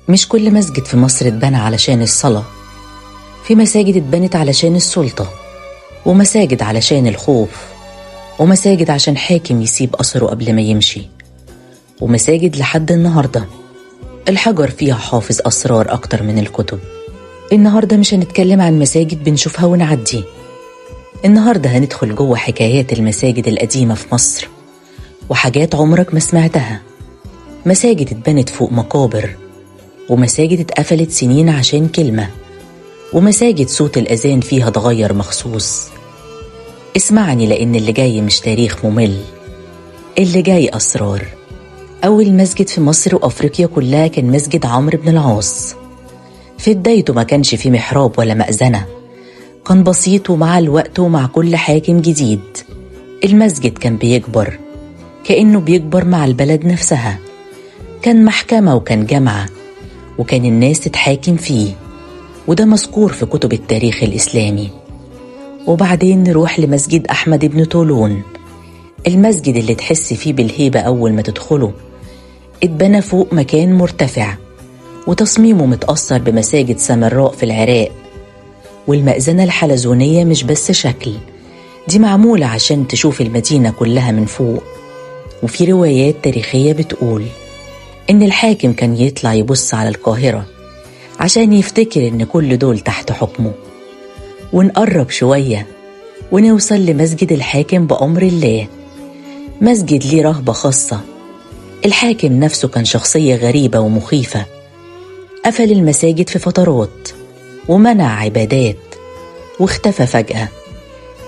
مش كل مسجد في مصر اتبنى علشان الصلاة. في مساجد اتبنت علشان السلطة، ومساجد علشان الخوف، ومساجد عشان حاكم يسيب أثره قبل ما يمشي، ومساجد لحد النهاردة الحجر فيها حافظ أسرار أكتر من الكتب. النهاردة مش هنتكلم عن مساجد بنشوفها ونعدي، النهاردة هندخل جوه حكايات المساجد القديمة في مصر وحاجات عمرك ما سمعتها. مساجد اتبنت فوق مقابر، ومساجد اتقفلت سنين عشان كلمة، ومساجد صوت الأذان فيها اتغير مخصوص. اسمعني لأن اللي جاي مش تاريخ ممل، اللي جاي أسرار. أول مسجد في مصر وأفريقيا كلها كان مسجد عمرو بن العاص. في بدايته ما كانش فيه محراب ولا مأذنة، كان بسيط، ومع الوقت ومع كل حاكم جديد المسجد كان بيكبر، كأنه بيكبر مع البلد نفسها. كان محكمة وكان جامعة، وكان الناس تتحاكم فيه، وده مذكور في كتب التاريخ الإسلامي. وبعدين نروح لمسجد أحمد بن طولون، المسجد اللي تحس فيه بالهيبة أول ما تدخله. اتبنى فوق مكان مرتفع، وتصميمه متأثر بمساجد سامراء في العراق. والمأذنة الحلزونية مش بس شكل، دي معمولة عشان تشوف المدينة كلها من فوق. وفي روايات تاريخية بتقول إن الحاكم كان يطلع يبص على القاهرة عشان يفتكر إن كل دول تحت حكمه. ونقرب شوية ونوصل لمسجد الحاكم بأمر الله، مسجد ليه رهبة خاصة. الحاكم نفسه كان شخصية غريبة ومخيفة، قفل المساجد في فترات ومنع عبادات واختفى فجأة.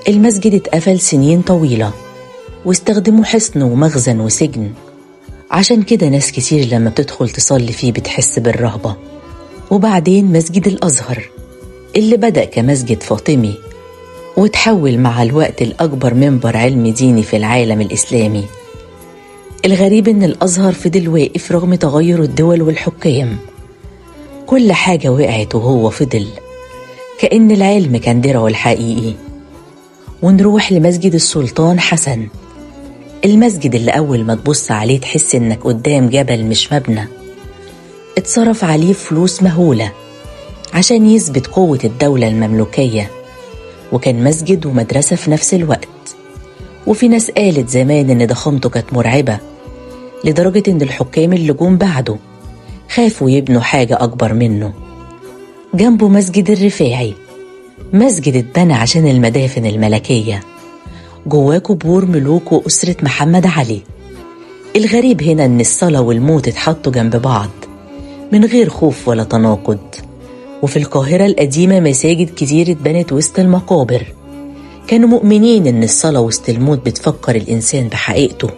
المسجد اتقفل سنين طويلة، واستخدموا حصن ومخزن وسجن، عشان كده ناس كتير لما بتدخل تصلي فيه بتحس بالرهبة. وبعدين مسجد الأزهر اللي بدأ كمسجد فاطمي وتحول مع الوقت لأكبر منبر علمي ديني في العالم الإسلامي. الغريب إن الأزهر فضل واقف رغم تغير الدول والحكام، كل حاجة وقعت وهو فضل، كأن العلم كان درعه الحقيقي. ونروح لمسجد السلطان حسن، المسجد اللي أول ما تبص عليه تحس إنك قدام جبل مش مبنى. اتصرف عليه فلوس مهولة عشان يثبت قوة الدولة المملوكية، وكان مسجد ومدرسة في نفس الوقت. وفي ناس قالت زمان إن ضخامته كانت مرعبة لدرجة إن الحكام اللي جم بعده خافوا يبنوا حاجة أكبر منه. جنبه مسجد الرفاعي، مسجد اتبنى عشان المدافن الملكية، جواه قبور ملوك وأسرة محمد علي. الغريب هنا إن الصلاة والموت اتحطوا جنب بعض من غير خوف ولا تناقض. وفي القاهرة القديمة مساجد كتير اتبنت وسط المقابر، كانوا مؤمنين إن الصلاة وسط الموت بتفكر الإنسان بحقيقته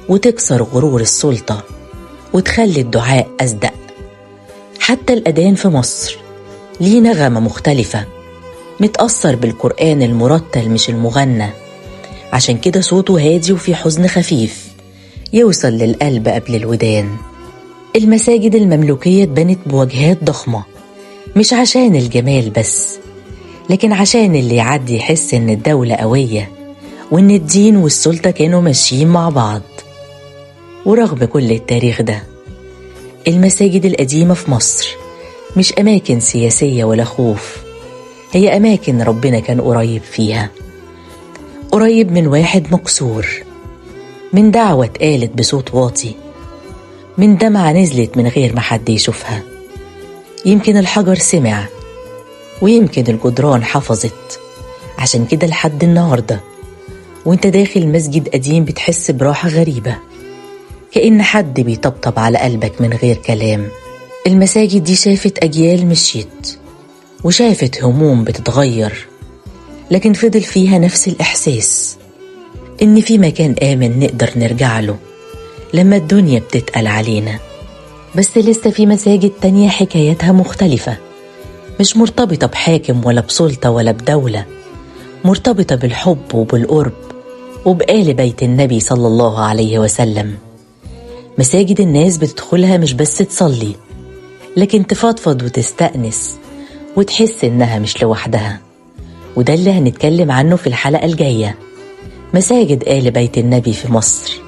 وتكسر غرور السلطة وتخلي الدعاء أصدق. حتى الأذان في مصر ليه نغمة مختلفة، متأثر بالقرآن المرتل مش المغنى، عشان كده صوته هادي وفي حزن خفيف يوصل للقلب قبل الودان. المساجد المملوكية اتبنت بواجهات ضخمة، مش عشان الجمال بس، لكن عشان اللي يعدي يحس إن الدولة قوية وإن الدين والسلطة كانوا ماشيين مع بعض. ورغم كل التاريخ ده، المساجد القديمة في مصر مش أماكن سياسية ولا خوف، هي أماكن ربنا كان قريب فيها، قريب من واحد مكسور، من دعوة اتقالت بصوت واطي، من دمعة نزلت من غير ما حد يشوفها. يمكن الحجر سمع، ويمكن الجدران حفظت. عشان كده لحد النهاردة وانت داخل مسجد قديم بتحس براحة غريبة، كأن حد بيطبطب على قلبك من غير كلام. المساجد دي شافت أجيال مشيت وشافت هموم بتتغير، لكن فضل فيها نفس الإحساس إن في مكان آمن نقدر نرجع له لما الدنيا بتتقل علينا. بس لسه في مساجد تانية حكايتها مختلفة، مش مرتبطة بحاكم ولا بسلطة ولا بدولة، مرتبطة بالحب وبالقرب وبآل بيت النبي صلى الله عليه وسلم. مساجد الناس بتدخلها مش بس تصلي، لكن تفضفض وتستأنس وتحس إنها مش لوحدها. وده اللي هنتكلم عنه في الحلقة الجاية، مساجد آل بيت النبي في مصر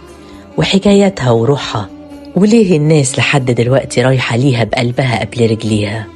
وحكايتها وروحها. وليه الناس لحد دلوقتي رايحة ليها بقلبها قبل رجليها؟